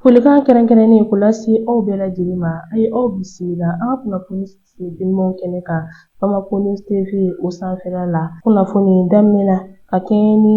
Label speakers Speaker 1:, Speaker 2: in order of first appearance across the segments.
Speaker 1: Folikan kɛrɛnkɛrɛnnen k'o lase aw bɛɛ lajɛlen ma, a ye aw bisimila an ka kunnafoni telimanw kɛnɛ kan Bamako News TV o sanfɛla la. Kunnafoni daminɛ na ka kɛɲɛ ni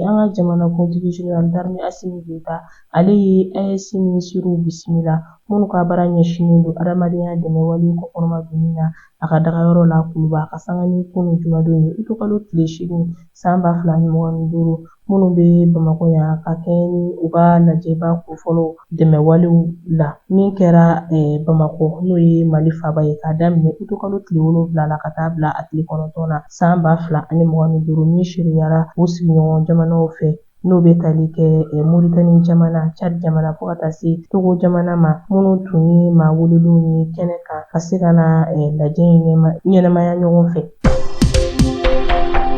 Speaker 1: an ka jamanakuntigi Général d'armée Assimi Goïta, ale ye AES minisiriw bisimila minnu ka baara ɲɛsinnen don adamadenya dɛmɛ wale kɔkɔrɔmadonni na a ka dagayɔrɔ la Kuluba, ka sanga ni kunun jumadon ye utukalo tile 8 san 2025, minnu bɛ Bamakɔ yan ka kɛɲɛ ni u ka lajɛba kunfɔlɔ dɛmɛ walew la min kɛra Bamakɔ, n'o ye Mali faaba ye, k'a daminɛ utukalo tile 7 la ka taa bila a tile 9 na san 2025, min seereyara u sigiɲɔgɔn jamanaw fɛ, n'o bɛ tali kɛ Moritani jamana, Tchad jamana fo ka taa se Togo jamana ma, minnu tun ye maa welelenw ye kɛnɛ kan ka se ka na lajɛ in ɲɛnamaya ɲɔgɔn fɛ.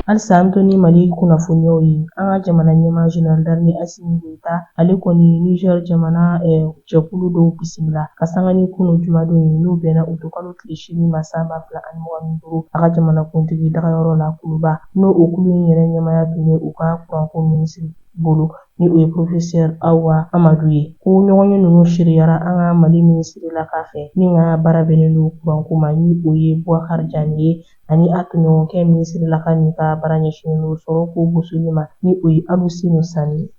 Speaker 1: Halisa an to ni Mali kunnafoniyaw ye, an ka jamana ɲɛmaa Général d'armée Assimi Goïta, ale kɔni Niger jamana jɛkulu dɔw bisimila ka sanga ni kunun jumadon ye, n'o bɛnna utukalo tile 8 ma san 2025, a ka jamanakuntigi dagayɔrɔ la Kuluba, n'o o kulu in yɛrɛ ɲɛmaaya tun bɛ u ka kuranko minisiri bolo, ni o ye Professeur Awa Amadu ye. Ko ɲɔgɔnye ninnu seereyara an ka Mali minisirilaka fɛ min ka baara bɛnnen don kuranko ma, ni o ye Boubacar Diagne ye, ani a tɔɲɔgɔnkɛ minisirilaka min ka baara ɲɛsinnen don sɔrɔ ko bosoli ma, ni o ye Aluseni Sani ye.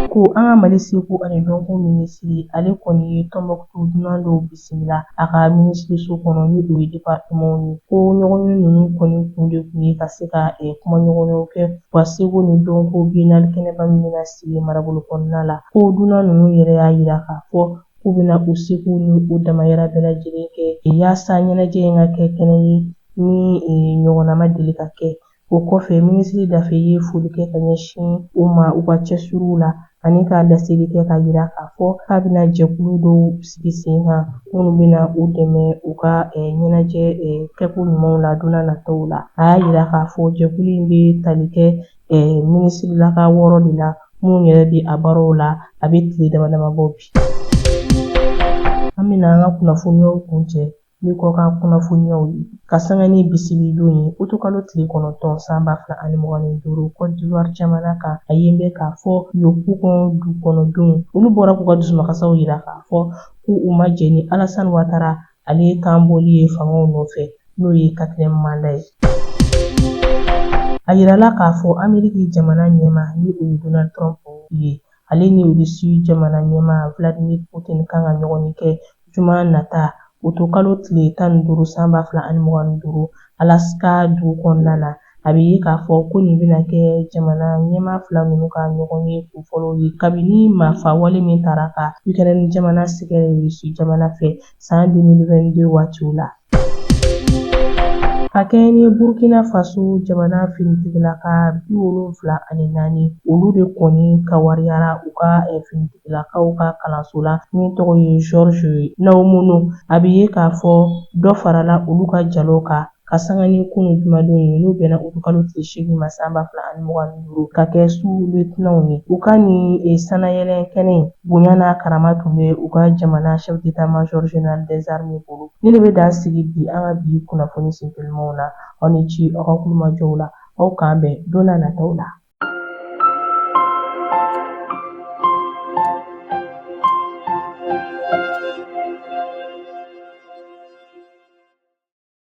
Speaker 1: Ko an ka Mali seko ani dɔnko minisiri, ale kɔni ye Tɔnbɔkutu dunan dɔw bisimila a ka minisiriso kɔnɔ, ni o ye département ye. Ko ɲɔgɔnye ninnu kɔni kun de tun ye ka se ka kumaɲɔgɔnyaw kɛ u ka seko ni dɔnko biennale kɛnɛba min bɛna sigi marabolo kɔnɔna la. Ko dunan ninnu yɛrɛ y'a jira k'a fɔ k'u bɛna u seko ni u damayira bɛɛ lajɛlen kɛ yaasa ɲɛnajɛ in ka kɛ kɛnɛ ye min ɲɔgɔnna ma deli ka kɛ. O kɔfɛ, minisiri Dafe ye foli kɛ ka ɲɛsin u ma u ka cɛsiriw la, ani ka laseli kɛ ka jira k'a fɔ k'a bɛna jɛkulu dɔw sigi sen kan minnu bɛna u dɛmɛ u ka ɲɛnajɛ kɛko ɲumanw la don nataw la. A y'a jira k'a fɔ jɛkulu in bɛ tali kɛ minisirilaka 6 de la minnu yɛrɛ bɛ a baaraw la a bɛ tile dama dama bɔ bi. An bɛna an ka kunnafoniyaw kuncɛ ni kɔkan kunnafoniyaw ye ka sanga ni bi sibiridon ye utukalo tile 9 san 2025, Cote d'Ivoire jamana kan. A ye bɛ k'a fɔ Yopougon du kɔnɔdenw, olu bɔra k'u ka dusumakasiw jira k'a fɔ k'u u ma jɛn ni Alassane Ouattara ale kan bɔli ye fangaw nɔfɛ, n'o ye quatrième mandat ye. A yirala k'a fɔ Ameriki jamana ɲɛmaa, ni o ye Donald Trump ye, ale ni Rusi jamana ɲɛmaa Vladimir Putin kan ka ɲɔgɔn kɛ juma nata utukalo tile 15 san 2025 Alaska dugu kɔnɔna na. A bɛ ye k'a fɔ ko nin bɛna kɛ jamana ɲɛmaa fila ninnu ka ɲɔgɔn ye kunfɔlɔw ye kabini marifa wale min tara ka Ukraine jamana sɛgɛrɛ Rusi jamana fɛ san 2022 waatiw la. Ka kɛɲɛ ni Burkina Faso jamana finitigilaka 74, olu de kɔni kawariyara u ka finitigilakaw ka kalanso la min tɔgɔ ye Georges Namono. A bɛ ye k'a fɔ dɔ farala olu ka jalaw kan ka sanga ni kunun jumadon ye, n'o bɛnna utukalo tile 8 ma san 2025, ka kɛ sous-lieutenant ye. U ka nin sannayɛlɛn kɛnɛ in bonya n'a karama tun bɛ u ka jamana chef d'état-major général des armées bolo. Ni de bɛ dan sigi bi an ka bi kunnafoni sentelimanw na. Aw ni ci aw ka kulomajɔw la, aw k'an bɛn don n'a nataw la.